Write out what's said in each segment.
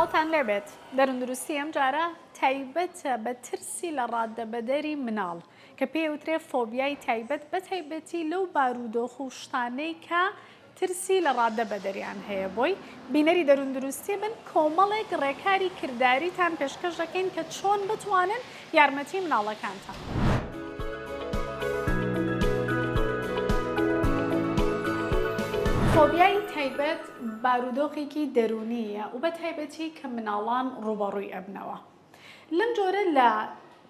سڵاوتان لێبێت دەروندروستی ئەم جارە تایبەتە بە ترسی لە ڕادەبەدەری مناڵ کە پێی وترێ فۆبیای تایبەت بە تایبەتی لەو بارودۆخ و شتانەی کە ترسی لە ڕادە بەدەریان هەیە بۆی بینەری دەروندروستی بن کۆمەڵێک ڕێکاری کرداریتان پێشکەش دەکەین کە چۆن بتوانن یارمەتی مناڵەکانتان. فۆبیای تایبەت بارودۆخێکی دەروونییە و بە تایبەتی کە مناڵان ڕووبەڕووی ئەبنەوە. لەم جۆرە لە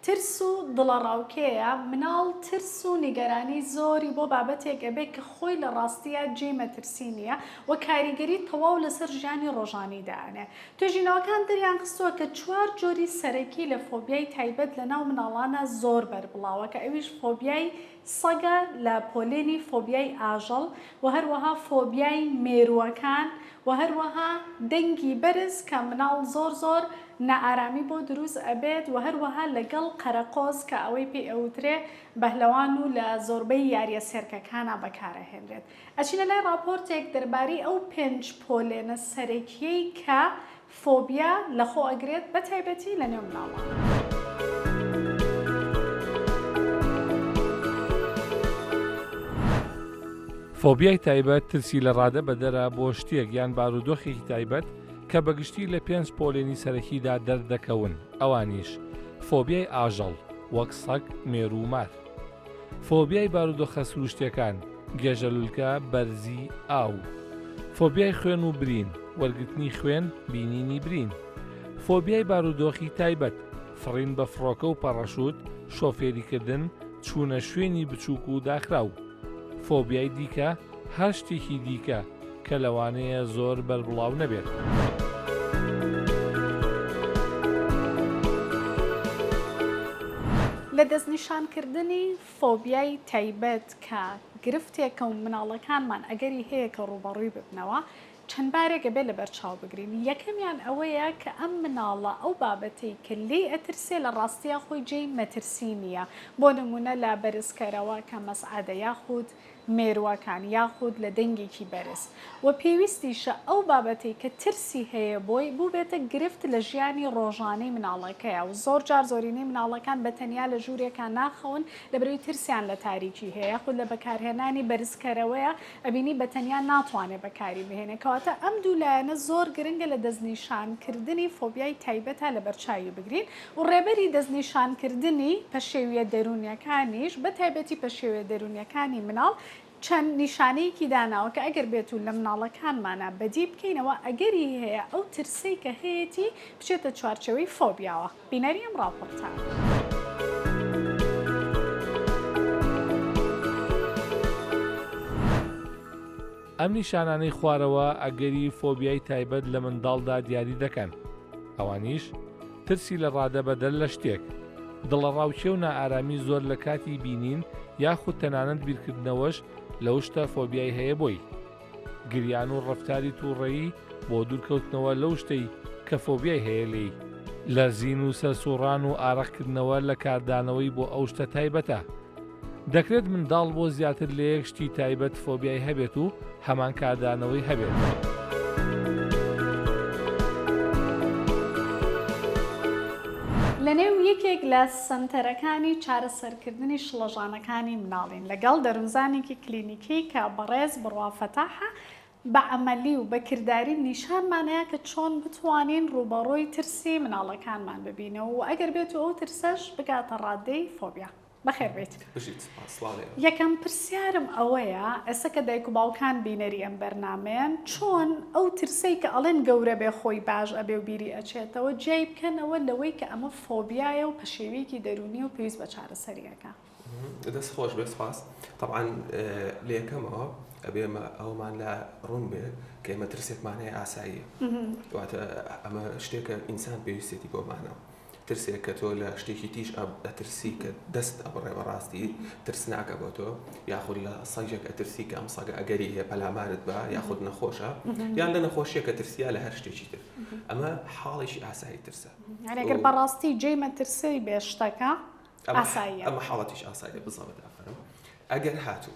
ترس و دڵەڕاوکێیە، مناڵ ترس و نیگەرانی زۆری بۆ بابەتێک ئەبێ کە خۆی لە ڕاستیا جێی مەترسی نییە و کاریگەری تەواو لەسەر ژیانی ڕۆژانەی دائەنێ. توێژینەوەکان دەریانخستووە کە چوار جۆری سەرەکی لە فۆبیای تایبەت لەناو مناڵانا زۆر بەربڵاوە کە ئەویش فۆبیای سەگە لە پۆلێنی فۆبیای ئاژەڵ و هەروەها فۆبیای مێرووەکان و هەروەها دەنگی بەرز کە مناڵ زۆر زۆر نائارامی بۆ دروست ئەبێت و هەروەها لەگەڵ قەرەقۆز کە ئەوەی پێی ئەوترێ بەهلەوان و لە زۆربەی یاریە سێرکەکانا بەکارئەهێنرێت. ئەچینە لای ڕاپۆرتێک دەربارەی ئەو پێنج پۆلێنە سەرەکیەی کە فۆبیا لەخۆ ئەگرێت بە تایبەتی لە نێو مناڵان. فۆبیای تایبەت ترسی لە ڕادە بەدەرە بۆ شتێک یان بارودۆخێکی تایبەت کە بە گشتی لە پێنج پۆلێنی سەرەکیدا دەردەکەون ئەوانیش، فۆبیای ئاژەڵ، وەک سەگ، مێروو و مار. فۆبیای بارودۆخە سروشتیەکان، گێژەلولکە، بەرزی، ئاو. فۆبیای خوێن و برین، وەرگرتنی خوێن، بینینی برین. فۆبیای بارودۆخی تایبەت، فڕین بە فڕۆکە و پەڕەشوت، شۆفێریکردن، چوونە شوێنی بچووک و داخراو. فۆبیای دیکە، هەر شتێکی دیکە کە لەوانەیە زۆر بەربڵاو نەبێت. لە دەستنیشانکردنی فۆبیای تایبەت کە گرفتێکە و مناڵەکانمان ئەگەری هەیە کە ڕووبەڕووی ببنەوە، چەند بارێک ئەبێ لەبەرچاو بگرین، یەکەمیان ئەوەیە کە ئەم مناڵە ئەو بابەتەی کە لێی ئەترسێ لە ڕاستیا خۆی جێی مەترسی نییە، بۆ نموونە لە بەرزکەرەوە کە مەسعەدە یاخود مێرووەکان یاخود لە دەنگێکی بەرز و پێویستیشە ئەو بابەتەی کە ترسی هەیە بۆی بووبێتە گرفت لە ژیانی ڕۆژانەی مناڵەکەیا و زۆر جار زۆرینەی مناڵەکان بە تەنیا لە ژوورێکا ناخەون لەبەرئەوەی ترسیان لە تاریکی هەیە یاخود لە بەکارهێنانی بەرزکەرەوەیە ئەبینی بە تەنیا ناتوانێ بەکاری بهێنێ کەواتە ئەم دوو لایەنە زۆر گرنگە لە دەستنیشان کردنی فۆبیای تایبەتا لەبەرچاوی بگرین و ڕێبەری دەستنیشانکردنی پەشێوییە دەروونییەکانیش، بە تایبەتی پەشێوییە دەروونییەکانی مناڵ، چەند نیشانەیەکی داناوە کە ئەگەر بێت و لە مناڵەکانمانا بەدی بکەینەوە، ئەگەری هەیە ئەو ترسەی کە هەیەتی بچێتە چوارچێوەی فۆبیاوە. بینەری ئەم ڕاپۆرتە. ئەم نیشانانەی خوارەوە ئەگەری فۆبیای تایبەت لە منداڵدا دیاری دەکەن، ئەوانیش، ترسی لە ڕادەبەدەر لە شتێک، دڵەڕاوکێ و نائارامی زۆر لە کاتی بینین یاخود تەنانەت بیرکردنەوەش لەو شتە فۆبیای هەیە بۆی، گریان و ڕەفتاری تووڕەیی بۆ دوورکەوتنەوە لەو شتەی کە فۆبیای هەیە لێی، لەرزین و سەرسووڕان و ئارەقکردنەوە لە کاردانەوەی بۆ ئەو شتە تایبەتە. دەکرێت منداڵ بۆ زیاتر لە یەک شتی تایبەت فۆبیای هەبێت و هەمان کاردانەوەی هەبێت. لەنێو یەکێک لە سەنتەرەکانی چارەسەرکردنی شڵەژانەکانی مناڵین لەگەڵ دەروونزانێکی کلینیکی کە بەڕێز بڕوا فەتاحە بە عەمەلی و بە کرداری نیشانمان ئەیا کە چۆن بتوانین ڕووبەڕووی ترسی مناڵەکانمان ببینەوە و ئەگەر بێتو ئەو ترسەش بگاتە ڕادەی فۆبیا. بەخێر بێیت. بژیت سوپاس سڵاو لێ. یەکەم پرسیارم ئەوەیە ئێستا کە دایک و باوکان بینەری ئەم بەرنامەیەن چۆن ئەو ترسەی کە ئەڵێن گەورە بێ خۆی باش ئەبێ و بیری ئەچێتەوە جیای بکەنەوە لەوەی کە ئەمە فۆبیایە و پەشێویەکی دەروونیە و پێویست بە چارەسەری ئەکا؟ دەست خۆش بێ سوپاس. تەبعەن لە یەکەمەوە ئەبێ ئێمە ئەوەمان لا ڕوون بێ کە ئێمە ترسێکمان هەیە ئاساییە واتە ئەمە شتێکە ئینسان پێویستێتی بۆمانە ترسێک کە تۆ لە شتێکی تیژ ئەترسی کە دەست ئەبڕێ بەڕاستی ترسناکە بۆ تۆ یاخود لە سەگێک ئەترسی کە ئەم سەگە ئەگەری هەیە پەلامارت بە یاخود نەخۆشە یان لە نەخۆشیەکە ترسیا لە هەر شتێکی تر ئەمە حاڵێکی ئاسایی ترسە ئەگەر بەڕاستی جێی مەترسی بێ شتەکە ئاساییە ئەمە حاڵەتیش ئاساییە بزەبت ئافەرم ئەگەر هاتوو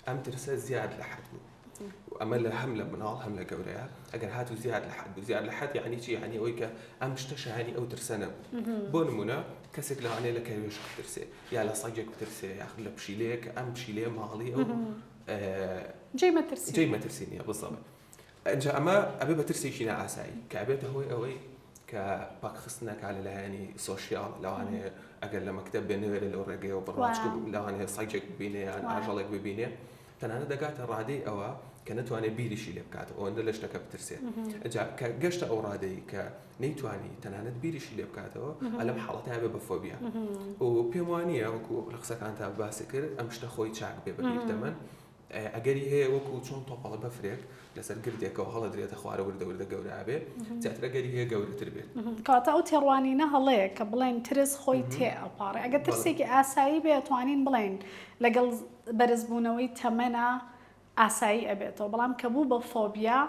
ئەم ترسە زیاد لە حەد بوو. ئەمە لە هەم لە مناڵ هەم لە گەورەیە ئەگەر هاتوو زیاد لە حەد بوو زیاد لە حەد یعنی چی یعنی ئەوەی کە ئەم شتە شایانی ئەو ترسە نەبوو بۆ نمونە کەسێک لەوانەیە لە کەروێشک بترسێ یا لە سەگێک بترسێ یاخود لە پشیلەیەک کە ئەم پشیلەیە ماڵی ئەو جێی مەترسی جێی مەترسی نییە بزەڵێ ئەنجا ئەمە ئەبێ بە ترسێکی نائاسایی کە ئەبێتە هۆی ئەوەی کە پەکخستنەکە لە لایەنی social لەوانەیە ئەگەر لە مەکتەب بێ نەوێرێ لەو ڕێگەیەوە بڕوات لەوانەیە سەگێک ببینێ یان ئاژەڵێک ببینێ تەنانەت دەگاتە ڕادەی ئەوە کە نەتوانێت بیریشی لێ بکاتەوە ئەوەندە لە شتەکە بترسێ ئەجا کە گەشتە ئەو ڕادەی کە نەیتوانی تەنانەت بیریشی لێ بکاتەوە ئەلەم حاڵەتە بێ بە فۆبیا و پێم وانییە وەکو لە قسەکانتا باسی کرد ئەم شتە خۆی چاک بێ بە بیر تەمەن ئەگەری هەیە وەکو چۆن تۆپەڵە بەفرێک لەسەر گردێکەوە هەڵەدرێتە خوارە وردە وردە گەورە ئەبێ زیاتر ئەگەری هەیە گەورەتر بێت. کەواتە ئەو تێڕوانینە هەڵەیە کە بڵێن ترس خۆی تێ ئەپاڕێ ئەگەر ترسێکی ئاسایی بێ ئەتوانین بڵێین لەگەڵ بەرزبوونەوەی تەمەنا ئاسایی ئەبێتەوە بەڵام کە بوو بە فۆبیا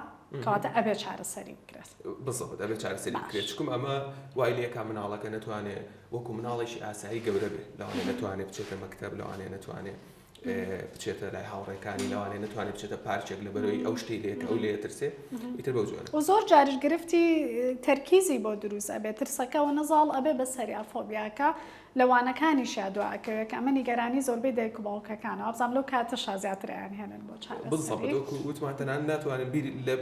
کەواتە ئەبێ چارەسەری بکرێت. بزەبت ئەبێ چارەسەری بکرێت چکم ئەمە وای لێکا مناڵەکە نەتوانێ وەکو مناڵێکی ئاسایی گەورە بێ لەوانەیە نەتوانێ بچێتە مەکتەب لەوانەیە نەتوانێ بچێتە لای هاوڕێکانی لەوانەیە نەتوانێت بچێتە پارچێک لە بەرەوەی ئەو شتەی لێ کە ئەو لێ ترسێ ئیتر بەو جۆرە. و زۆر جاریش گرفتی تەرکیزی بۆ دروست ئەبێ ترسەکە ئەوەنە زاڵ ئەبێ بەسەریا فۆبیاکە لە وانەکانیشیا دوا ئەکەوێ کە ئەمە نیگەرانی زۆربەی دایک و باوکەکانە وابزانم لەو کاتەشا زیاتر ئەیانهێنن بۆ چارەسەری. بالضبط وەکو وتمان تەنانەت ناتوانێت بیر لە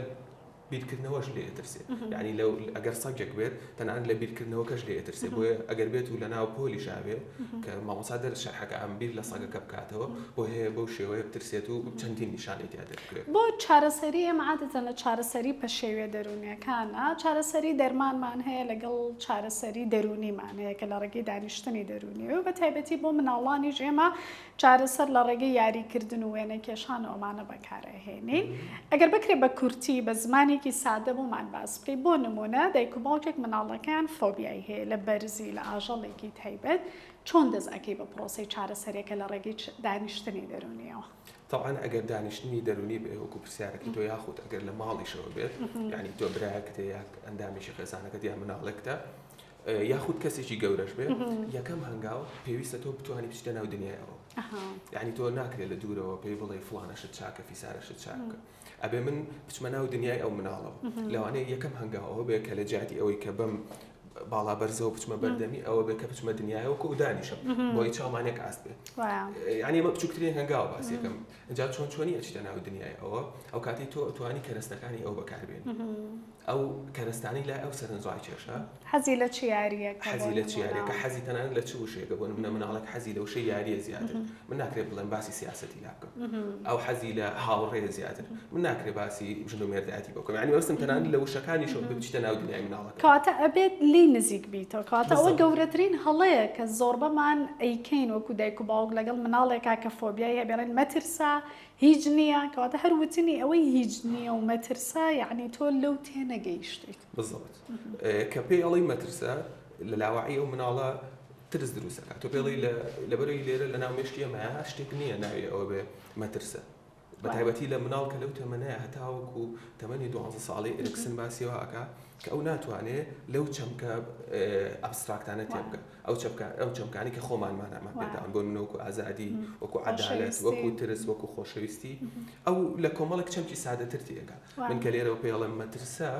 بیرکردنەوەش لێ ئەترسێ یانی لەو ئەگەر سەگێک بێت تەنانەت لە بیرکردنەوەکەش لێ ئەترسێ بۆیە ئەگەر بێت و لەناو پۆلیشا بێ کە مامۆستا دەرس شەرحەکە ئەم بیر لە سەگەکە بکاتەوە بۆ هەیە بەو شێوەیە بترسێت و چەندین نیشانەی تیا دەربکەوێت. بۆ چارەسەری ئێمە عادەتەن لە چارەسەری پەشێویە دەروونیەکانا چارەسەری دەرمانمان هەیە لەگەڵ چارەسەری دەروونیمان هەیە کە لە ڕێگەی دانیشتنی دەروونیەوە بە تایبەتی بۆ مناڵانیش ئێمە چارەسەر لە ڕێگەی یاریکردن و وێنەکێشان و ئەمانە بەکارئەهێنین. ئەگەر بکرێت بە کورتی بە زمانێکی سادە بۆمان باس بکەی بۆ نموونە دایک و باوکێک مناڵەکەیان فۆبیای هەیە لە بەرزی لە ئاژەڵێکی تایبەت چۆن دەست ئەکەی بە پرۆسەی چارەسەریەکە لە ڕێگەی دانیشتنی دەروونیەوە؟ تەبعەن ئەگەر دانیشتنی دەروونی بێ وەکو پرسیارەکەی تۆ یاخود ئەگەر لە ماڵیشەوە بێت یانی تۆ برایەکت هەیە یا ئەندامێکی خێزانەکەت یا مناڵێکتە یاخود کەسێکی گەورەش بێ یەکەم هەنگاو پێویستە تۆ بتوانانی بچیتە ناو دنیایەوە یعنی تۆ ناکرێت لە دوورەوە پێی بڵێ فلانەشت چاکە فیسارەشت چاکە ئەبێ من بچمە ناو دنیای ئەو مناڵەوە لەوانەیە یەکەم هەنگاوەوە بێ کە لە جیاتی ئەوەی کە بەم باڵا بەرزەوە بچمە بەردەمی ئەوە بێ کە بچمە دنیایەوە و دانیشم بۆی چاومانێک ئاست بێ یعنی ئەمە بچووکترین هەنگاو باس یەکەم جا چۆن چۆنی ئەچیتە ناو دنیای ئەوە ئەو کاتی تۆ ئەتوانی کەرەستەکانی ئەو بەکاربێنی ئەو کەرەستانەی لای ئەو سەرنجڕاکێشە. حەزی لە چ یارییەکە بۆ حەزی لە چ یارییەکە، حەزی تەنانەت لە چ وشەیەکە، بۆ نموونە مناڵێک حەزی لە وشەی یارییە زیاتر، من ناکرێت بڵێم باسی سیاسەتی لا بکەم، ئەو حەزی لە هاوڕێیە زیاتر، من ناکرێت باسی ژن و مێردایەتی بۆ بکەم، یانی مەبەستم تەنانەت لە وشەکانیشەوە بچیتە ناو دنیای مناڵەکە. کەواتە ئەبێت لێی نزیک بیتەوە، کەواتە ئەوە گەورەترین هەڵەیە کە زۆربەمان ئەیکەین وەکو دایک و باوک لەگەڵ مناڵێکا کە فۆبیای هەبێ ئەڵێن مەترسە هیچ نییە، کەواتە هەر وتنی ئەوەی هیچ نییە و مەترسە یەعنی تۆ لەو تێنەگەیشتوویت. بالضبط کە پێی ئەڵێی مەترسە لە لاوەعی ئەو مناڵە ترس دروست ئەکات تۆ پێی ئەڵێی لەبەرەوەی لێرە لەناو مێشکی ئێمەیا شتێک نییە ناوی ئەوە بێ مەترسە بە تایبەتی لە مناڵ کە لەو تەمەنەیە هەتاوەکو تەمەنی دوانزە ساڵی ئەریکسن باسی وا ئەکا کە ئەو ناتوانێ لەو چەمکە abstract انە تێبگا ئەو چەمکە ئەو چەمکانی کە خۆمان مانامان پێداون بۆ نمونە وەکو ئازادی وەکو عەدالەت وەکو ترس وەکو خۆشەویستی ئەو لە کۆمەڵێک چەمکی سادەتر تێگا من کە لێرەوە پێی ئەڵێم مەترسە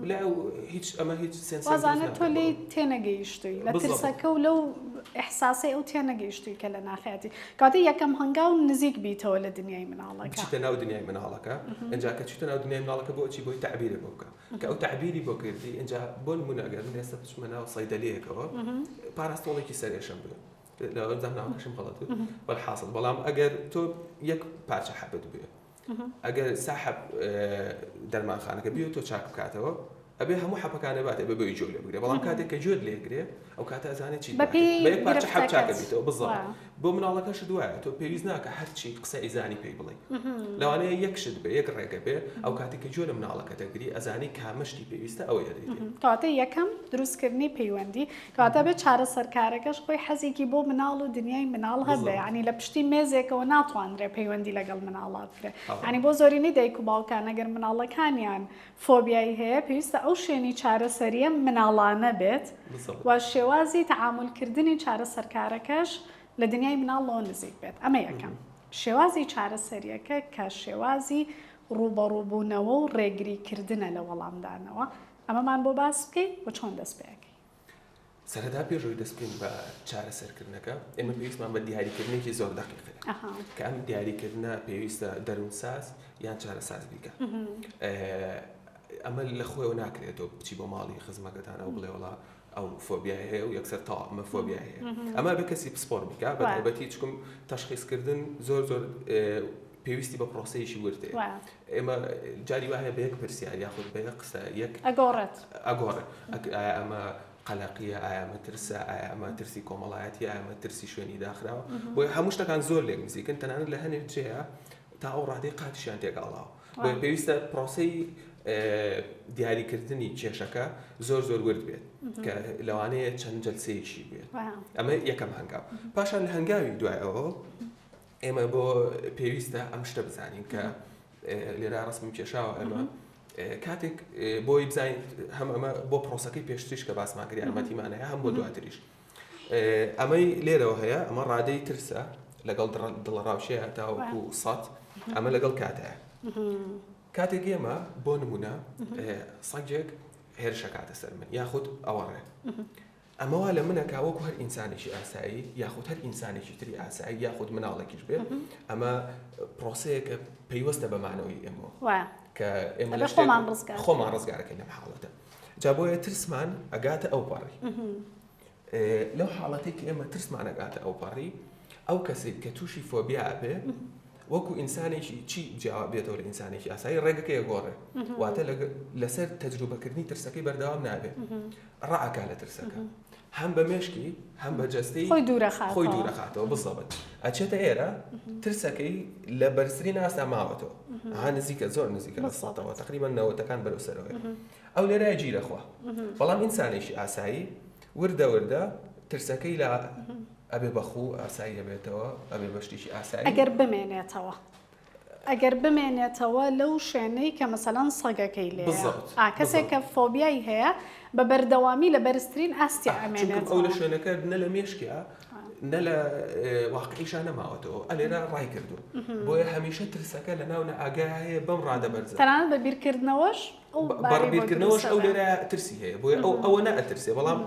لای ئەو هیچ ئەمە هیچ sense ێک دروست وازانێت تۆ ناکات بۆ لێی ئەو. تێنەگەیشتووی لە بالضبط. ترسەکە و لەو ئیحساسەی ئەو تێنەگەیشتووی کە لە ناخیاتی کەواتە یەکەم هەنگاو نزیک بیتەوە لە دنیای مناڵەکە. بچیتە ناو دنیای مناڵەکە ئینجا کە چوویتە ناو دنیای مناڵەکە بۆ چی بۆی تەعبیرێ بۆ بکە کە ئەو تەعبیری بۆ کردی ئینجا بۆ نموونە ئەگەر من ئێستا بچمە ناو سەیدەلیەکەوە پاراستۆڵێکی سەرئێشەم بوێ لەوەزام ناوەکەشم غەڵەت بوو وەلحاسڵ بەڵام ئەگەر تۆ یەک پارچە حەبت بوێ ئەگەر ساحەب دەرمانخانەکە بێ تۆ چاک بکاتەوە ئەبێ هەموو حەپەکانە باتێ بە بۆی گوێ لێ بگرێ بەڵام کاتێک کە گوێت لێ گرێ ئەو کاتە ئەزانێت چی بەپێی بە یەک پارچە حەپ چاکە گرفتەکەت بیتەوە بزەڵ وایە. بۆ مناڵەکەشت وایە تۆ پێویست ناکە هەرچی قسە ئەیزانی پێی بڵێی لەوانەیە یەک شت بێ یەک ڕێگە بێ ئەو کاتێک کە گوێ لە مناڵەکە دەگری ئەزانی کامە شتی پێویستە ئەوەی ئەدەیتێ. کەواتە یەکەم دروستکردنی پەیوەندی کەواتە بێ چارەسەرکارەکەش خۆی حەزێکی بۆ مناڵ و دنیای مناڵ هەبێ بالضبط. یانی لە پشتی مێزێکەوە ناتوانرێ پەیوەندی لەگەڵ مناڵا بکرێ تەواو. یانی بۆ زۆرینەی دایک و باوکان ئەگەر مناڵەکانیان فۆبیای هەیە پێویستە ئەو شوێنی چارەسەرییە مناڵانە بێت بالضبط. و شێوازی تەعامولکردنی چارەسەرکارەکەش لە دنیای مناڵەوە نزیک بێت ئەمە یەکەم شێوازی چارەسەرییەکە کە شێوازی. ڕووبەڕووبوونەوە و ڕێگریکردنە لە وەڵامدانەوە. ئەمەمان بۆ باس بکەی و چۆن دەست پێ ئەکەی؟ سەرەتا پێش ئەوەی دەست بکەین بە چارەسەرکردنەکە، ئێمە پێویستمان بە دیاریکردنێکی زۆر دەقیق هەیە کە ئەم دیاریکردنە پێویستە دەروونساز یان چارەساز بیکات. ئەمە لە خۆیەوە ناکرێت تۆ بچی بۆ ماڵی خزمەکەتان ئەو بڵێ وڵا ئەو فۆبیای هەیە و یەکسەر تا ئەمە فۆبیای هەیە ئەمە بە کەسی پسپۆر بیکا بە تایبەتی چکم تەشخیصکردن زۆر زۆر پێویستی بە پرۆسەیەکی ورد هەیە ئێمە جاری وا هەیە بە یەک پرسیار یاخود بە یەک قسە یەک ئەگۆڕێت ئەگۆڕێت ئایا ئەمە قەلەقیە ئایا ئەمە ترسە ئایا ئەمە ترسی کۆمەڵایەتی ئایا ئەمە ترسی شوێنی داخراوە بۆیە هەموو شتەکان زۆر لێک نزیکن تەنانەت لە هەنێک جێیە تا ئەو ڕادەی قاتیشیان تێکئاڵاوە بۆیە پێویستە پرۆسەی دیاریکردنی کێشەکە زۆر زۆر ورد بێت کە لەوانەیە چەند جەلسەیەکی بێت ئەمە یەکەم هەنگاو پاشان لە هەنگاوی دوای ئەوە ئێمە بۆ پێویستە ئەم شتە بزانین کە لێرە ڕسمم کێشاوە ئەمە کاتێک بۆی بزانین هەم ئەمە بۆ پرۆسەکەی پێشتریش کە باسمان کرد یارمەتیمان هەیە هەم بۆ دواتریش ئەمەی لێرەوە هەیە ئەمە ڕادەی ترسە لەگەڵ دڵەڕاوکێیە تاوەکو سەد ئەمە لەگەڵ کاتەیە کاتێک ئێمە بۆ نمونە سەگێک هێرشەکاتە سەر من یاخود ئەوەڕێ ئەمە وا لە منە کا وەکو هەر ئینسانێکی ئاسایی یاخود هەر ئینسانێکی تری ئاسایی یاخود مناڵێکیش بێ ئەمە پرۆسەیەکە پەیوەستە بە مانەوەی ئێمەوە کە ئێمە لە خۆمان ڕزگار خۆمان ڕزگارەکەین لەم حاڵەتە جا بۆیە ترسمان ئەگاتە ئەو پەڕی لەو حاڵەتێک کە ئێمە ترسمان ئەگاتە ئەو پەڕی ئەو کەسێک کە تووشی فۆبیا ئەبێ وەکو ئینسانێکی چی جیاوا بێتەوە لە ئینسانێکی ئاسایی ڕێگەکەی ئەگۆڕێ واتە لەسەر تەجروبەکردنی ترسەکەی بەردەوام نابێ ڕائەکا لە ترسەکە هەم بە مێشکی هەم بە جەستەی خۆی دوورەخاتەوە خۆی دوورەخاتەوە بزەبت ئەچێتە ئێرە ترسەکەی لە بەرزترین ئاستا ماوەتەوە ها نزیکە زۆر نزیکە لە سەدەوە تقریبا نەوەتەکان بەرەو سەرەوەی ئەو لێرە گیرەخوا بەڵام ئینسانێکی ئاسایی وردە وردە ترسەکەی لە ئەبێ بە خوو ئاسایی ئەبێتەوە ئەبێ بە شتێکی ئاسایی. ئەگەر بمێنێتەوە ئەگەر بمێنێتەوە لەو شوێنەی کە مەسەلەن سەگەکەی لێیە بالضبط ئا کەسێک بالضبط کە فۆبیای هەیە بە بەردەوامی لە بەرزترین ئاستیا ئا چونکم ئەو ئەمێنێتەوە. لە شوێنەکە نە لە مێشکیا نە لە واقعیشا نەماوەتەوە ئەلێرە ڕای کردووە بۆیە هەمیشە ترسەکە لە ناو نائاگایا هەیە بەم ڕادە بەرزە. تەنانەت بە بیرکردنەوەش ئەو بە بارەی بۆ بیرکردنەوەش دروست ئەو ئەبێ. لێرە ترسی هەیە بۆیە ئەو ئەوە نائەترسێ بەڵام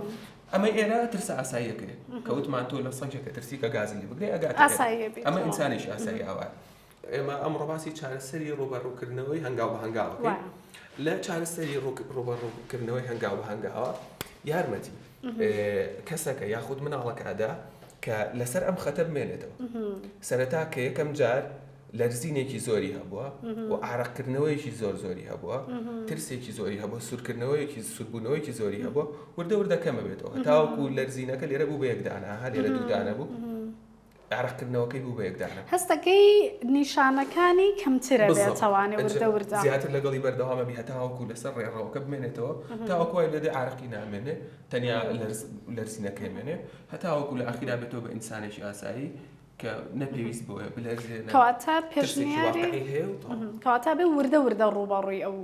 ئەمەی ئێرە ترسە ئاساییەکەیە کە وتمان تۆ لە سەگێکە ترسی کە گازی لێ بگرێ ئەگاتە ئێرە ئاساییە ئەمە بێتەوە. ئینسانێکی ئاسایی ئاوایە ئێمە ئەمڕۆ باسی چارەسەری ڕووبەڕووکردنەوەی هەنگاو بە هەنگاوەکەین وایە. لە چارەسەری ڕووبەڕووکردنەوەی هەنگاو بە هەنگاوە یارمەتی کەسەکە یاخود مناڵەکە ئەدا کە لەسەر ئەم خەتە بمێنێتەوە سەرەتا کە یەکەم جار لەرزینێکی زۆری هەبووە و ئارەقکردنەوەیەکی زۆر زۆری هەبووە، ترسێکی زۆری هەبووە، سوورکردنەوەیەکی سووربوونەوەیەکی زۆری هەبووە، وردە وردە کەم ئەبێتەوە هەتاوەکو لەرزینەکە لێرە بوو بە یەک دانە، ئەها لێرە دوو دانە بوو، ئارەقکردنەوەکەی بوو بە یەک دانە. هەستەکەی نیشانەکانی کەمتر بالضبط. ئەبێتەوانێ وردە وردە. زیاتر لەگەڵی بەردەوام ئەبی هەتاوەکو لەسەر ڕێڕەوەکە بمێنێتەوە، تاوەکو وای لێدێ ئارەقی نامێنێ، تەنیا لەرز لەرزینەکەی مێنێ، هەتاوەکو لە ئاخیرا بێتەوە بە ئینسانێکی ئاسایی، کە نە پێویست بۆیە بلەرزێ نە کەواتە ترسێکی پێشنیاری واقعی هەیە و تەواو. کەواتە بێ وردە وردە ڕووبەڕووی ئەو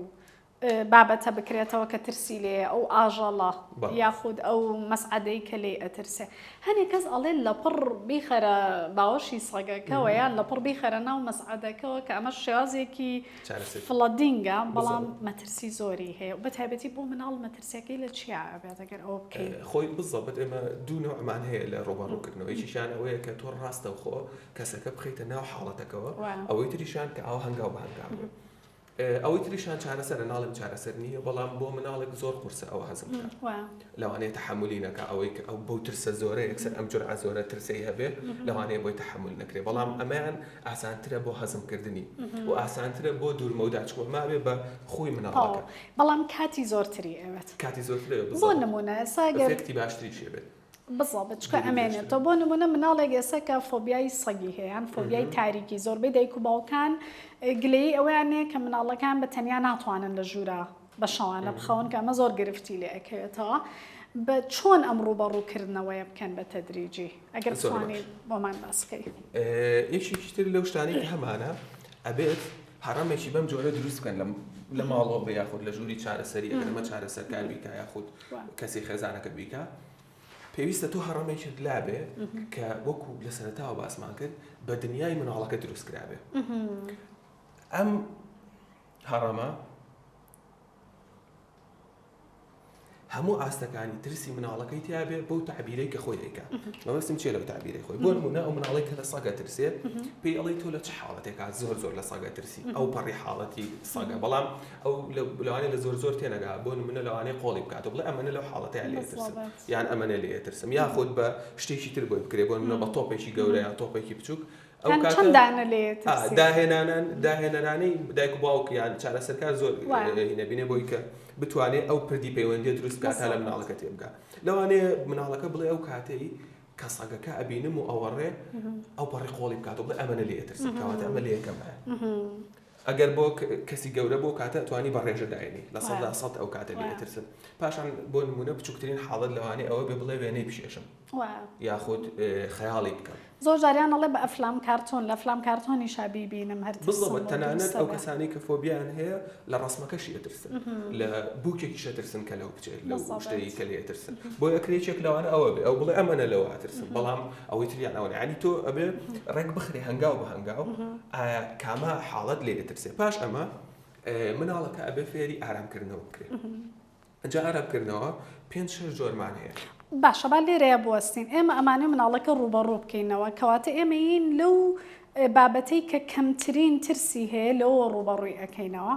بابەتە بکرێتەوە کە ترسی لێیە، ئەو ئاژەڵە بەڵێ. یاخود ئەو مەسعەدەی کە لێی ئەترسێ. هەنێ کەس ئەڵێ لەپڕ بیخەرە باوەشی سەگەکەوە یان لەپڕ بیخەرە ناو مەسعەدەکەوە کە ئەمەش شێوازێکی چارەسەری. flooding ە بەڵام بالضبط. مەترسی زۆری هەیە و بەتایبەتی بۆ مناڵ مەترسیەکەی لە چیا ئەبێت ئەگەر ئەوە بکەین؟ خۆی بزەبت ئێمە دوو نەوعمان هەیە لە ڕووبەڕووکردنەوە یەکێکیان ئەوەیە کە تۆ ڕاستەوخۆ کەسەکە بخەیتە ناو حاڵەتەکەوە ئەوەی تریشان کە ئاوا هەنگاو بە هەنگاو بێ ئەوەی تریشان چارەسەرە ناڵێم چارەسەر نییە بەڵام بۆ مناڵێک زۆر قورسە ئەوە هەزم بکات لەوانەیە تەحەمولی نەکا ئەوەی کە ئەو بەو ترسە زۆرە یەکسەر ئەم جورعە زۆرە ترسەی هەبێ لەوانەیە بۆی تەحەمول نەکرێ بەڵام ئەمەیان ئاسانترە بۆ هەزمکردنی و ئاسانترە بۆ دوورمەودا چونکە مابێ بە خوی مناڵەکە. بەڵام کاتی زۆرتری ئەوێت. کاتی زۆرتری ئەوێت بۆ بزەبت. نمونە ئێستا گەر. ئەفێکتی باشتریشی ئەبێت. بزەبت چونکە ئەمێنێتەوە بۆ نمونە مناڵێک ئێستا کە فۆبیای سەگی هەیە یان فۆبیای تاریکی زۆربەی دایک و باوکان گلەیی ئەوەیان هەیە کە مناڵەکان بە تەنیا ناتوانن لە ژوورا بە شەوانە بخەون کە ئەمە زۆر گرفتی لێ ئەکەوێتەوە بە چۆن ئەم ڕووبەڕووکردنەوەیە بکەن بە تەدریجی ئەگەر بتوانیت بۆمان باس بکەی. یەکێکی تر لەو شتانەی کە هەمانە ئەبێت هەڕەمێکی بەم جۆرە دروست بکەن لە ماڵەوە بێ یاخود لە ژووری چارەسەری ئەگەر ئەمە چارەسەرکار بیکا یاخود کەسی خێزانەکە بیکا پێویستە تۆ هەڕەمێکت لابێ کە وەکو لە سەرەتاوە باسمان کرد بە دنیای مناڵەکە دروست کرابێ ئەم. هەڕەمە هەموو ئاستەکانی ترسی مناڵەکەی تیاابێ بەو تعبیرەی کە خۆی ئەیکا مەبەستم چیە لەو تعبیرەی خۆی بۆ نمونە ئەو مناڵی کە لە سەگە ترسێ پێی ئەڵێ تۆ لە چ حاڵەتێکا زۆر زۆر لە سەگە ترسی ئەو پەڕی حاڵەتی سەگە بەڵام ئەو لەوانەیە لە زۆر زۆر تێنەگا بۆ نمونە لەوانەیە قۆڵی بکاتەوە بڵێ ئەمەنە لەو حاڵەتەیان لێ ترسم یان ئەمەنە لێ ترسم یاخود بە شتێکی تر بۆی بکرێ بۆ نمونە بە تۆپێکی گەورە یان تۆپێکی بچووک ئەو کاتە چەند دانە لێ ترسی؟ داهێنانان داهێنەرانەی دایک و باوک یان چارەسەرکار زۆر هینەبینێ بۆی کە بتوانێت ئەو پردی پەیوەندیە دروست بکات تا لە مناڵەکە تێبگا لەوانەیە مناڵەکە بڵێ ئەو کاتەی کە سەگەکە ئەبینم و ئەوەڕێ ئەو پەڕی قۆڵی بکات و بڵێ ئەمەنە لێ ترسم کەواتە ئەمە لێ یەکەمە ئەگەر بۆ کەسی گەورە بۆ کاتە توانی بە ڕێژە داینی 100% ئەو کاتە لێ ترسم پاشان بۆ نمونە بچووکترین حاڵەت لەوانەیە ئەوە بێ بڵێ وێنەی بکێشم یاخود خەیاڵی بکەم. زۆر جاریان ئەڵێ بە ئەفلام کارتۆن لە ئەفلام کارتۆنیشا بیبینم هەر ترسم بزڵبت تەنانەت ئەو کەسانەی کە فۆبیایان هەیە لە ڕەسمەکەشی ئەترسن لە بووکێکیش ئەترسن کە لەو بچێت لەو شتەی کە لێ ئەترسن بۆیە ئەکرێ یەکێک لەوانە ئەوە بێ ئەو بڵێ ئەمەنە لەوە ئەترسم بەڵام ئەوەی تریان ئەوە یانی تۆ ئەبێ ڕێک بخرێ هەنگاو بە هەنگاو ئایا کامە حاڵەت لێ ئەترسێ پاش ئەمە مناڵەکە ئەبێ فێری ئارامکردنەوە بکرێ جا ئارامکردنەوە پێنج شەش جۆرمان هەیە. باشە با لێرەیا بوەستین ئێمە ئەمانەوێ مناڵەکە ڕووبەڕوو بکەینەوە کەواتە ئێمە یین لەو بابەتەی کە کەمترین ترسی هەیە لەوەوە ڕووبەڕووی ئەکەینەوە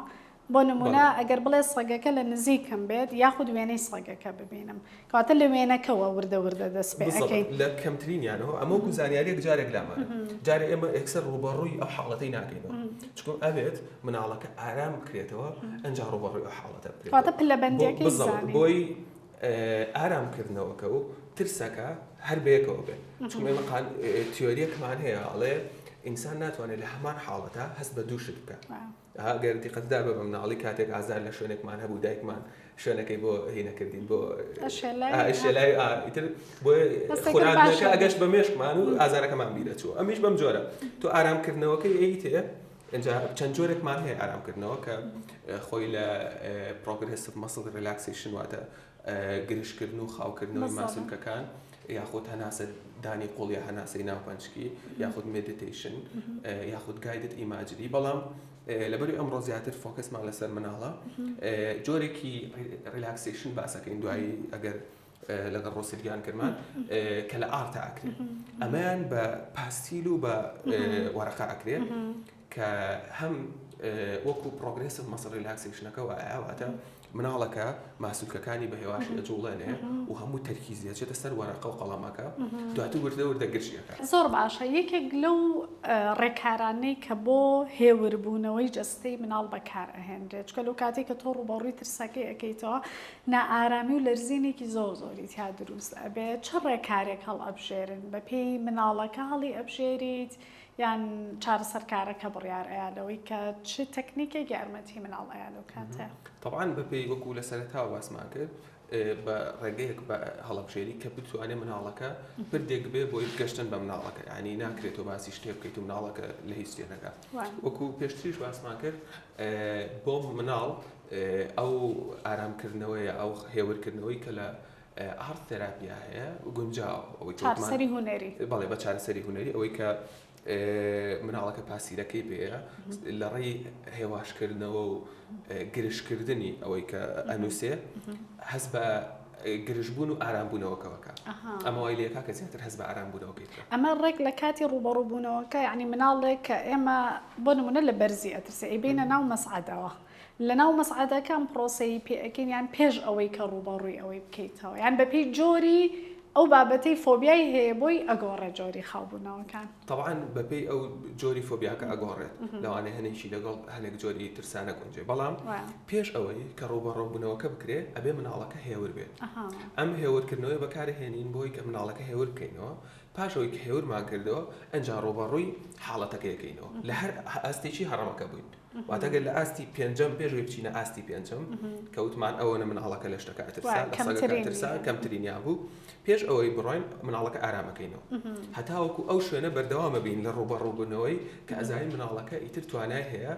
بۆ نمونە ئەگەر بڵێ سەگەکە لە نزیکم بێت یاخود وێنەی سەگەکە ببینم کەواتە لە وێنەکەوە وردە وردە دەست پێ ئەکەین. لە کەمترینیانەوە ئەمە وەکو زانیاریەک جارێک لامانە جارێ ئێمە یەکسەر ڕووبەڕووی ئەو حاڵەتەی ناکەینەوە چونکە ئەبێت مناڵەکە ئارام بکرێتەوە ئەنجا ڕووبەڕووی ئەو حاڵەتە بکرێتەوە. واتە پلەبەندیەکەی زانین. بۆی ئارام کردنەوەکە و ترسەکە هەر بەیەکەوە بێت چونکە ئێمە تیۆریەکمان هەیە ئەڵێ ئینسان ناتوانێت لە هەمان حاڵەتە هەست بە دوو شت بکات ئەگەر دیقەت دابە بە مناڵی کاتێک ئازار لە شوێنێکمان هەبوو دایکمان شوێنەکەی بۆ هینەکردین بۆ شێلای ئیتر بۆ خوراندنەکە ئەگەشت بە مێشکمان و ئازارەکەمان بیرەچوو ئەمیش بەم جۆرە تۆ ئارامکردنەوەکەی ئەیتێ ئینجا چەند جۆرێکمان هەیە ئارامکردنەوە کە خۆی لە progressive muscle relaxation واتە گرژکردن و خاوکردنەوەی ماسولکەکان یاخود هەناسە دانی قوڵ یا هەناسەی ناوپەنچکی یاخود meditation یاخود guided imagery بەڵام لەبەری ئەمڕۆ زیاتر focus مان لەسەر مناڵە جۆرێکی relaxation باسەکەین دوایی ئەگەر لەگەڵ ڕۆسیلگیان کرمان کە لە art ا ئەکرێ ئەمەیان بە پاستیل و بە وەرەقە ئەکرێ کە هەم وەکو progressive muscle relaxation ەکە وایە واتە مناڵەکە ماسولکەکانی بە هێواشی ئەجوڵێنێ و هەموو تەرکیزی ئەچێتە سەر وەرەقە و قەڵەمەکە دواتر وردە وردە گرژی ئەکات. زۆر باشە یەکێک لەو ڕێکارانەی کە بۆ هێوربوونەوەی جەستەی مناڵ بەکار ئەهێنرێت چونکە لەو کاتەی کە تۆ ڕووبەڕووی ترسەکەی ئەکەیتەوە نائارامی و لەرزینێکی زۆر زۆری تیا دروست ئەبێت چ ڕێکارێک هەڵئەبژێرن بەپێی مناڵەکە هەڵی ئەبژێریت یان چارەسەرکارەکە بڕیار ئەیا لەوەی کە چ تەکنیکێک یارمەتی مناڵ ئەیا لەو کاتەیا؟ تەبعەن بەپێی وەکو لە سەرەتاوە باسمان کرد بە ڕێگەیەک بە هەڵەبژێری کە بتوانێت مناڵەکە پردێک بێ بۆی گەشتن بە مناڵەکە ینی ناکرێت تۆ باسی شتێ بکەیت و مناڵەکە لە هیچ تێنەگا وەکو پێشتریش باسمان کرد بۆ مناڵ ئەو ئارامکردنەوەیە ئەو هێورکردنەوەی کە لە art therapy یا هەیە گونجاوە ئەوەی چارەسەری هونەری بەڵێ بە چارەسەری هونەری ئەوەی کە مناڵەکە پاسیرەکەی پێەیە لە ڕێی هێواشکردنەوە و گرژکردنی ئەوەی کە ئەنووسێ هەست بە گرژبوون و ئارامبوونەوەکەوەکە ئەمە وای لێکا کە زیاتر هەست بە ئارامبوونەوەکەی بکە ئەمە ڕێک لە کاتی ڕووبەڕووبوونەوەکە یعنی مناڵێک کە ئێمە بۆ نمونە لە بەرزی ئەترسێ ئەیبەینە ناو مەسعەدەوە لەناو مەسعەدەکە ئەم پرۆسەی پێ ئەکەین یان پێش ئەوەی کە ڕووبەڕووی ئەوەی بکەیتەوە یان بەپێی جۆری ئەو بابەتەی فۆبیای هەیە بۆی ئەگۆڕێت جۆری خاوبوونەوەکان؟ تەبعەن بەپێی ئەو جۆری فۆبیاکە ئەگۆڕێت لەوانەیە هەنێکی لەگەڵ هەنێک جۆری ترسا نەگونجێ بەڵام پێش ئەوەی کە ڕووبەڕووبوونەوەکە بکرێ ئەبێ مناڵەکە هێور بێت ئەم هێورکردنەوەی بەکارهێنین بۆی کە مناڵەکە هێور بکەینەوە پاش ئەوەی کە هێورمان کردەوە ئەنجا ڕووبەڕووی حاڵەتەکە یەکەینەوە لە هەر ئاستێکی هەڕەمەکە بووین واتە گەر لە ئاستی پێنجەم پێش ئەوەی بچینە ئاستی پێنجەم کە وتمان ئەوەنە مناڵەکە لە شتەکە ئەترسا لە سەگەکە ئەترسا کەمترینیان بوو پێش ئەوەی بڕۆین مناڵەکە ئارامەکەینەوە هەتاوەکو ئەو شوێنە بەردەوامە بین لە ڕووبەڕووبوونەوەی کە ئەزانین مناڵەکە ئیتر توانای هەیە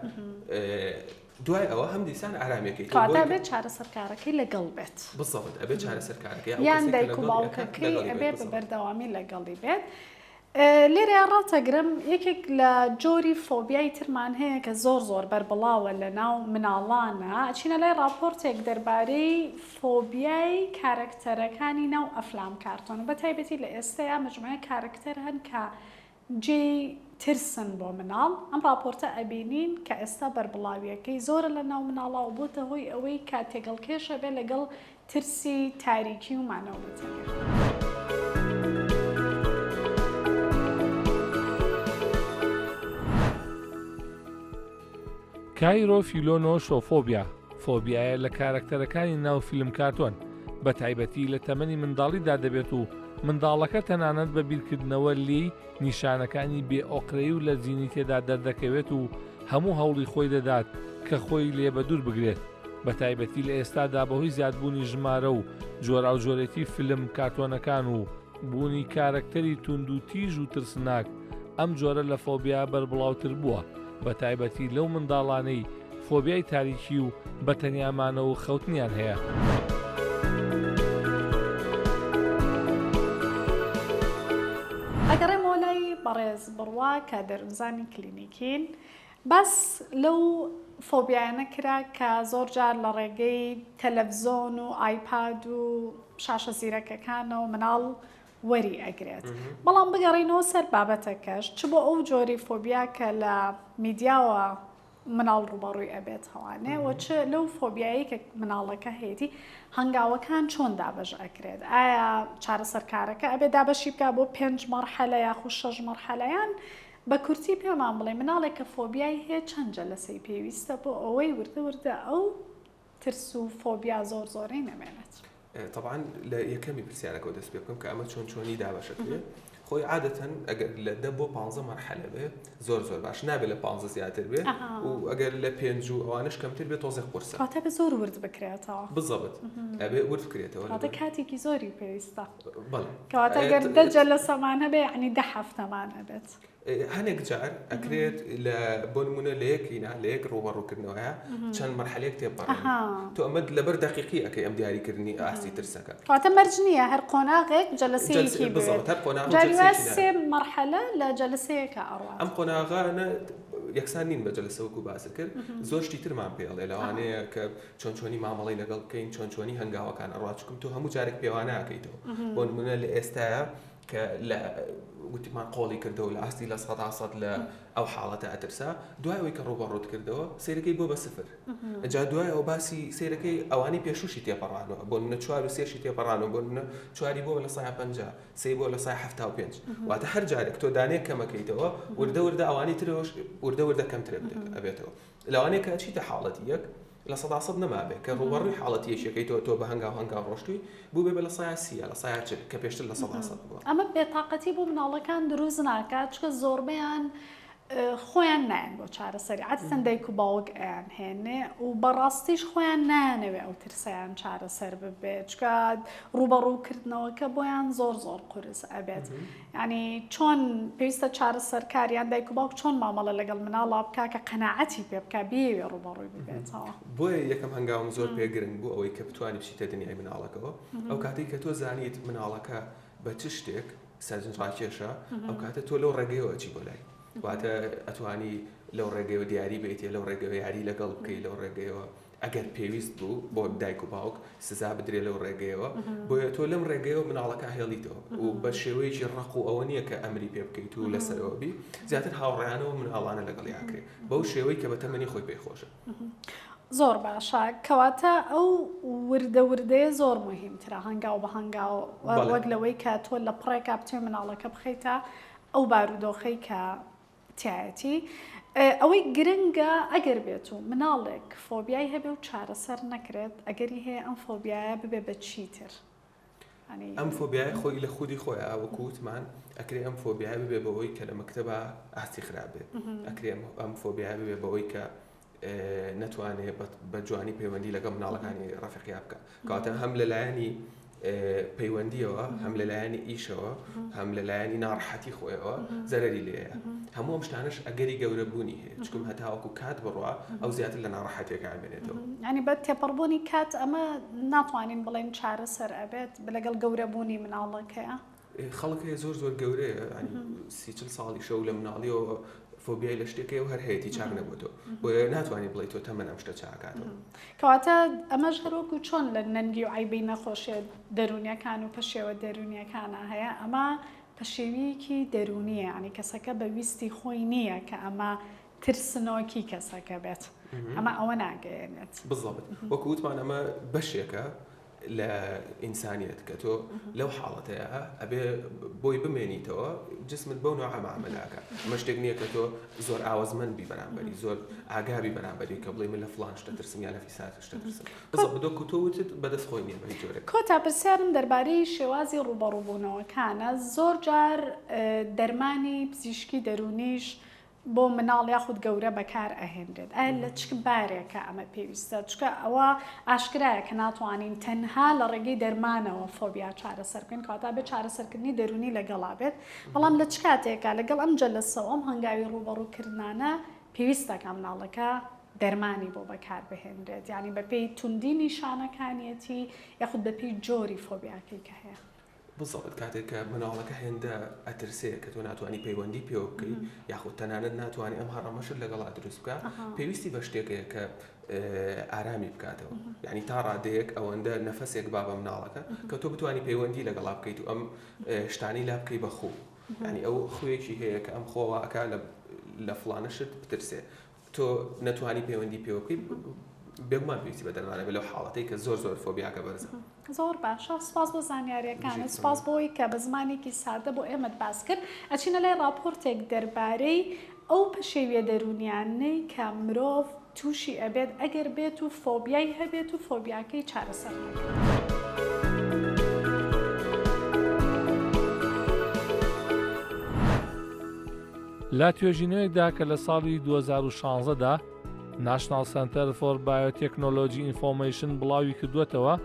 دوای ئەوە هەم دیسان ئارامیەکەی کەواتە ئەبێت چارەسەرکارەکەی لەگەڵ بێت بزەبت ئەبێت چارەسەرکارەکەی یان دایک و باوکەکەی ئەبێ بە بەردەوامی لەگەڵی بێت. لێرەیا ڕاتەگرم یەکێک لە جۆری فۆبیای ترمان هەیە کە زۆر زۆر بەربڵاوە لە ناو مناڵانە ئەچینە لای ڕاپۆرتێک دەربارەی فۆبیای کارەکتەرەکانی ناو ئەفلام کارتۆن بە تایبەتی لە ئێستەیا مجموعەیەک کارەکتەر هەن کە جێی ترسن بۆ مناڵ ئەم ڕاپۆرتە ئەبینین کە ئێستا بەربڵاویەکەی زۆرە لە ناو مناڵا و بۆتە هۆی ئەوەی کە تێگەڵکێش ئەبێ لەگەڵ ترسی تاریکی و مانەوە بە تەنیا. کایرۆفیلۆنۆشۆفۆبیا، فۆبیایە لە کارەکتەرەکانی ناو فیلم کارتۆن، بە تایبەتی لە تەمەنی منداڵیدا دەبێت و منداڵەکە تەنانەت بە بیرکردنەوە لێی نیشانەکانی بێ ئۆقرەیی و لەرزینی تێدا دەردەکەوێت و هەموو هەوڵی خۆی دەدات کە خۆی لێ بەدوور بگرێت. بەتایبەتی لە ئێستادا بەهۆی زیادبوونی ژمارە و جۆراوجۆرێتی فیلم کارتۆنەکان و بوونی کارەکتەری توند و تیژ و ترسناک ئەم جۆرە لە فۆبیا بەربڵاوتر بووە بەتایبەتی لەو منداڵانەی فۆبیای تاریکی و بە تەنیا مانەوە و خەوتنیان هەیە. ئەگەڕێمەوە لای بەڕێز بڕوا کە دەروونزانی کلینیکین، باس لەو فۆبیایانە کرا کە زۆر جار لە ڕێگەی تەلەفزۆن و ئایپاد و شاشە زیرەکەکانەوە مناڵ وەری ئەگرێت. بەڵام بگەڕێینەوە سەر بابەتەکەش، چ بۆ ئەو جۆری فۆبیا کە لە میدیاوە مناڵ ڕووبەڕووی ئەبێتەوانێ و چ لەو فۆبیایەی کە مناڵەکە هەیەتی، هەنگاوەکان چۆن دابەش ئەکرێت؟ ئایا چارەسەرکارەکە ئەبێ دابەشی بکا بۆ پێنج مەرحەلە یاخود شەش مەرحەلە یان بە کورتی پێمان بڵێ مناڵێک کە فۆبیای هەیە چەند جەلەسەی پێویستە بۆ ئەوەی وردە وردە ئەو ترس و فۆبیا زۆر زۆرەی نەمێنێت؟ تەبعەن لە یەکەمی پرسیارەکەوە دەست پێ بکەم کە ئەمە چۆن چۆنی دابەشەکرێ خۆی عادەتەن ئەگەر لە دە بۆ پانزە مەرحەلە بێ زۆر زۆر باش نابێ لە پانزە زیاتر بێ و ئەگەر لە پێنج و ئەوانش کەمتر بێ تۆزێک قورسە واتە بێ زۆر ورد بکرێتەوە بزەبت ئەبێ ورد بکرێتەوە واتە کاتێکی زۆری پێویستە بەڵێ کەواتە گەر دە جەلەسەمان هەبێ یعنی دە هەفتەمان ئەبێت. هەنێک جار ئەکرێت لە بۆ نمونە لە یەک ئینا لە یەک ڕووبەڕووکردنەوەیە چەند مەرحەلەیەک تێپەڕێنی تۆ ئەمە لەبەر دەقیقی ئەکەی ئەم دیاریکردنی ئاستی ترسەکە. کەواتە مەرج نییە هەر قۆناغێک جەلەسەیەکی بوێت. بالضبط هەر قۆناغ جاری وایە جەلسەیەکی سێ مەرحەلە لە جەلەسەیەکا ئەڕوات. ئەم قۆناغانە یەکسان نین بە جەلەسە وەکو باست کرد زۆر شتی ترمان پێ ئەڵێ لەوانەیە کە چۆن چۆنی مامەڵەی لەگەڵ بکەین چۆن چۆنی هەنگاوەکان ئەڕوات چونکم تۆ هەموو جارێک پێوانە ئەکەیتەوە بۆ نمونە لە ئێستایا کە لە وتمان قۆڵی کردەوە لە ئاستی 100% لە ئەو حاڵەتە ئەترسا دوای ئەوەی کە ڕووبەڕووت کردەوە سەیرەکەی بۆ بە سفر جا دوای ئەو باسی سەیرەکەی ئەوانەی پێشوشی تێپەڕانەوە بۆ منە چوار و سێشی تێپەڕانەوە بۆ منە چواری بۆ 50% سێی بۆ 75% واتە هەر جارێک تۆ دانەیەک کەمەکەیتەوە وردە وردە ئەوانەی ترەوەش وردە وردە کەمتر ئەبێتەوە لەوانەیە کە ئەچیتە حاڵەتی یەک 100% نەمابێ کە ڕووبەڕووی حاڵەتی یەکێکەی تۆ تۆ بە هەنگاو هەنگاو ڕۆشتووی بووبێ بە 30% 40% کە پێشتر 100% بووە. ئەمە بێتاقەتی بۆ مناڵەکان دروست ناکات چونکە زۆربەیان خۆیان نایەن بۆ چارەسەری عادەتەن دایک و باوک ئەیان هێنێ و بەڕاستیش خۆیان نایانەوێ ئەو ترسەیان چارەسەر ببێت چونکە ڕووبەڕووکردنەوەکە بۆیان زۆر زۆر قورس ئەبێت یانی چۆن پێویستە چارەسەرکار یان دایک و باوک چۆن مامەڵە لەگەڵ مناڵا بکا کە قەناعەتی پێ بکا بیەوێ ڕووبەڕووی ببێتەوە؟ بۆیە یەکەم هەنگاوم زۆر پێ گرنگ بوو ئەوەی کە بتوانی بچیتە دنیای مناڵەکەوە ئەو کاتەی کە تۆ زانیت مناڵەکە بە چ شتێک سەرنجڕاکێشە ئەو کاتە تۆ لەو ڕێگەیەوە ئەچی بۆ لای واتە ئەتوانی لەو ڕێگەیەوە دیاری بیتێ لەو ڕێگەوە یاری لەگەڵ بکەی لەو ڕێگەیەوە ئەگەر پێویست بوو بۆ دایک و باوک سزا بدرێ لەو ڕێگەیەوە بۆیە تۆ لەم ڕێگەیەوە مناڵەکە هێڵیتەوە و بە شێوەیەکی ڕق و ئەوە نییە کە ئەمری پێ بکەیت و لەسەرەوە بی زیاتر هاوڕێیانەوە مناڵانە لەگەڵ یاکرێ بەو شێوەی کە بە تەمەنی خۆی پێی خۆشە. زۆر باشە کەواتە ئەو وردە وردەیە زۆر موهیمترە هەنگاو بە هەنگاو وەک لەوەی کە تۆ لە پڕێکا بتوێ مناڵەکە بخەیتە ئەو بارودۆخەی کە تیایەتی. ئەوەی گرنگە ئەگەر بێت و مناڵێک فۆبیای هەبێ و چارەسەر نەکرێت ئەگەری هەیە ئەم فۆبیایە ببێ بە چیتر؟ ئەم فۆبیایە خۆی لە خودی خۆیا وەکو وتمان ئەکرێ ئەم فۆبیایە ببێ بەوەی کە لە مەکتەبا ئاستی خراپ بێ ئەکرێ ئەم فۆبیایە ببێ بەوەی کە نەتوانێ بە جوانی پەیوەندی لەگەڵ مناڵەکانی ڕەفیقیا بکە کەواتە هەم لەلایەنی پەیوەندیەوە هەم لەلایەنی ئیشەوە هەم لەلایەنی ناڕەحەتی خۆیەوە زەرەری لێیە هەموو ئەم شتانەش ئەگەری گەورە بوونی هەیە چکم هەتاوەکو کات بڕوا ئەو زیاتر لە ناڕەحەتیەکە ئەمێنێتەوە. یانی بە تێپەڕبوونی کات ئەمە ناتوانین بڵێین چارەسەر ئەبێت لەگەڵ گەورەبوونی مناڵەکەیا؟ خەڵک هەیە زۆر زۆر گەورەیە 30 ساڵیشە و لە مناڵیەوە فۆبیای لە شتێک هەیە و هەر هەیەتی چاک نەبووەوە بۆیە ناتوانانی بڵێ تۆ تەمەن ئەم شتە چاکاتەوە. کەواتە ئەمەش هەروەکو چۆن لە نەنگی و عەیبەی نەخۆشیە دەروونیەکان و پەشێوە دەروونیەکانا هەیە ئەمە پەشێویەکی دەروونیە یانی کەسەکە بە ویستی خۆی نییە کە ئەمە ترسنۆکی کەسەکە بێت ئەمە ئەوە ناگەیەنێت. بزەبت وەکو وتمان ئەمە بەشێکە لە ئینسانیەت کە تۆ لەو حاڵەتەیە ئەبێ بۆی بمێنیتەوە جسمت بەو نوعە معاملە ئەکا ئەمە شتێک نییە کە تۆ زۆر ئاوەزمەند بی بەرامبەری زۆر ئاگابی بەرامبەری کە بڵێ من لە فڵان شتە ترسم یا لە فیسار شتە ترسم بزەبت وەکو تۆ وتت بەدەست خۆی نییە بە هیچ جۆرێک. کۆتا پرسیارم دەربارەی شێوازی ڕووبەڕووبوونەوەکانە، زۆر جار دەرمانی پزیشکی دەروونیش بۆ مناڵ یاخود گەورە بەکار ئەهێنرێت ئایا لە چ بارێکە ئەمە پێویستە چونکە ئەوە ئاشکرایە کە ناتوانین تەنها لە ڕێگەی دەرمانەوە فۆبیا چارەسەر بکەین کەواتە بێت چارەسەرکردنی دەروونی لەگەڵا بێت بەڵام لە چ کاتێکە لەگەڵ ئەم جەلەسە و ئەم هەنگاوی ڕووبەڕووکردنانە پێویستە کە مناڵەکە دەرمانی بۆ بەکار بهێنرێت یعنی بەپێی توندی نیشانەکانیەتی یاخود بەپێی جۆری فۆبیاکەی کە هەیە. بالضبط کاتێک کە مناڵەکە هێندە ئەترسێ کە تۆ ناتوانانی پەیوەندی پێوە بکەی یاخود تەنانەت ناتوانانی ئەم هەڕەمەشت لەگەڵا دروست بکە پێویستی بە شتێکەیە کە ئارامی بکاتەوە یعنی تا ڕادەیەک ئەوەندە نەفەسێک با بە مناڵەکە کە تۆ بتوانانی پەیوەندی لەگەڵا بکەیت و ئەم شتانی لا بکەی بە خوو یعنی ئەو خوێکی هەیە کە ئەم خۆوە ئەک لە فڵانە شت بترسێ تۆ نەتوانی پەیوەندی پێوە بکەی بێگومان پێویستی بە دەرمانە بێ لەو حاڵەتەی کە زۆر زۆر فۆبیاکە بەرزە. زۆر باشە سوپاس بۆ زانیاریەکانت سوپاس بۆ ئەوەی کە بە زمانێکی سادە بۆ ئێمەت باس کرد ئەچینە لای ڕاپۆرتێک دەربارەی ئەو پەشێویە دەروونیانەی کە مرۆڤ تووشی ئەبێت ئەگەر بێت و فۆبیای هەبێت و فۆبیاکەی چارەسەر نەکرێت. لە توێژینەوەیەکدا کە لە ساڵی 2016 دا National Center for Biotechnology Information بڵاوی کردووەتەوە،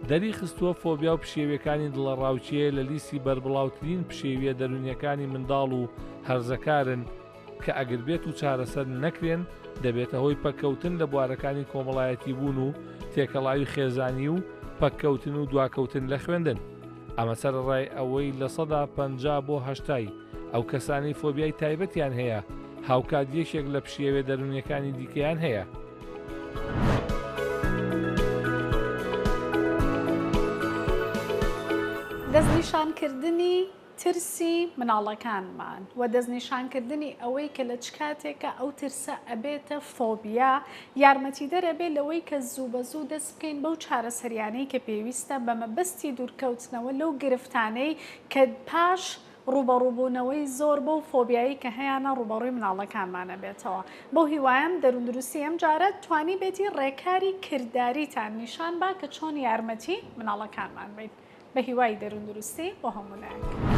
دەری خستووە فۆبیا و پشێویەکانی دڵەڕاوکێ لە لیستی بەربڵاوترین پشێویە دەروونیەکانی منداڵ و هەرزەکارن کە ئەگر بێت و چارەسەر نەکرێن دەبێتە هۆی پەککەوتن لە بوارەکانی کۆمەڵایەتی بوون و تێکەڵاوی خێزانی و پەککەوتن و دواکەوتن لە خوێندن. ئەمە سەرەڕای ئەوەی 50% بۆ هەشتای ئەو کەسانەی فۆبیای تایبەتیان هەیە هاوکات یەکێک لە پشێوێ دەروونیەکانی دیکەیان هەیە. دەستنیشانکردنی ترسی مناڵەکانمان و دەستنیشانکردنی ئەوەی کە لە چ کاتێکە ئەو ترسە ئەبێتە فۆبیا یارمەتیدەر ئەبێ لەوەی کە زوو بە زوو دەست بکەین بەو چارەسەریانەی کە پێویستە بە مەبەستی دوورکەوتنەوە لەو گرفتانەی کە پاش ڕووبەڕووبوونەوەی زۆر بەو فۆبیایەی کە هەیانە ڕووبەڕووی مناڵەکانمان ئەبێتەوە. بەو هیوایەم دەرووندروستی ئەمجارە توانیبێتی ڕێکاری کرداریتان نیشان با کە چۆن یارمەتی مناڵەکانمان بەین. بە هیوای دەرووندروستی بۆ هەموو لایەک.